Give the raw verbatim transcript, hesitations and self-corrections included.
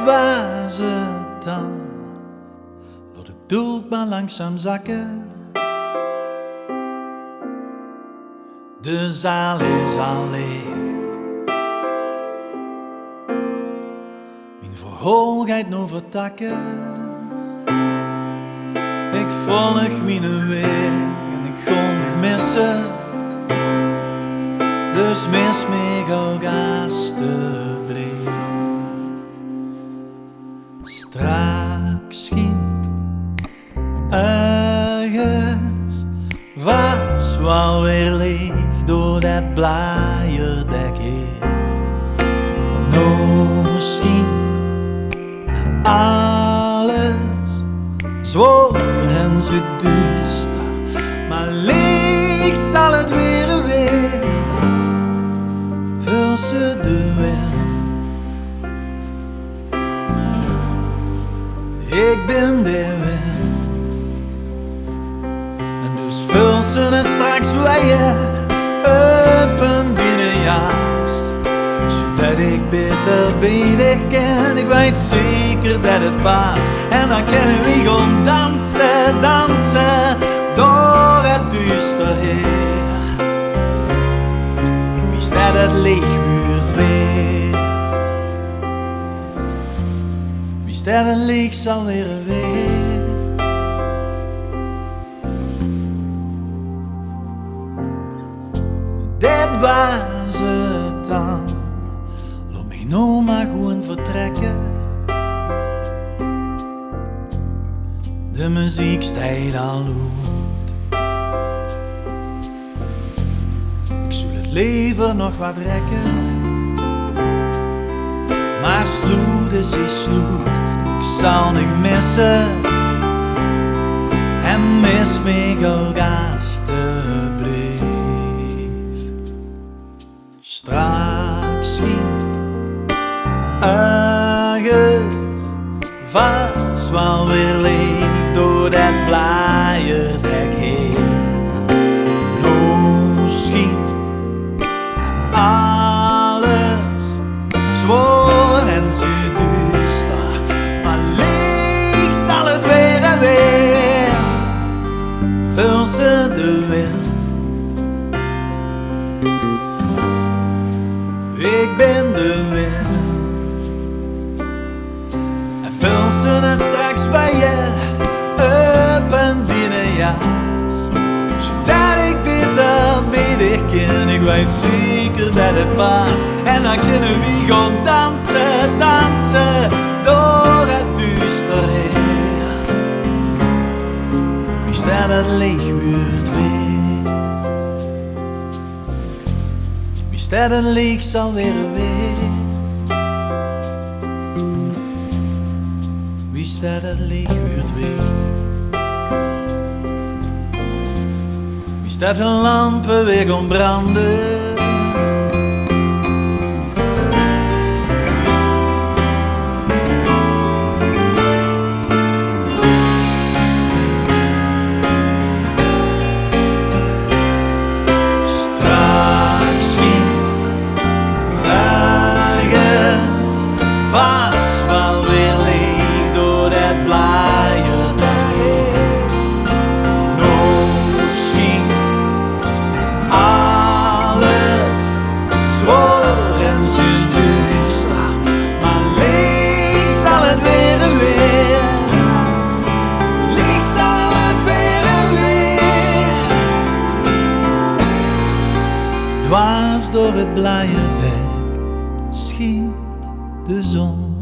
Waas 't dan? Laot 't doek mer langzaam zakke. De zaal is al leeg. Mien verhaol geit noe vertakke. Ik volg miene waeg en ik gaon dich misse. Dus mis mich ouk asteblief. Straks schient örges waas waal weer leech door det blaaierdek haer. Noe schient alles zwaor en zoe duuster, maar leech zal 't waere weer. Veuls se de wind? Ik bin de wind. En dus veuls se 't straks waere op en biene jaas. Zoedet ik baeter bie dich kin, ik weit zeker det 't paas. En dan kinne wej gaon danse, danse door 't duuster haer. Wies det 't leech wuurt weer. Wies det 't leech zal waere weer. Dit waas 't dan. Laot mich noe mer gewoen vertrekke. De meziek steit al oet. Ik zoel 't lever nog wat rekke, maar sloet is sloet. Ik zal dich misse en mis mich ouk asteblief. Straks schient örges waas waal weer leech door det blaaierdek haer. Noe schient alles zwaor en zoe duuster, maar leech zal 't waere weer. Veuls se de wind? Ik bin de wind. En veuls se 't straks waere op en biene jaas. Zoedet ik baeter bie dich kin, ik weit zeker det 't paas. En dan kinne wej gaon danse, danse door 't duuster haer. Wies det 't leech wuurt weer. Wies det 't leech zal waere weer. Wies det 't leech wuurt weer. Wies det de lampe weer gaon brande. Straks schient örges waas waal weer leech door det blaaierdek haer. Noe schient alles zwaor en zoe duuster, maar leech zal 't waere weer. Leech zal 't waere weer. Dwars door 't blaaierdek schient de zon.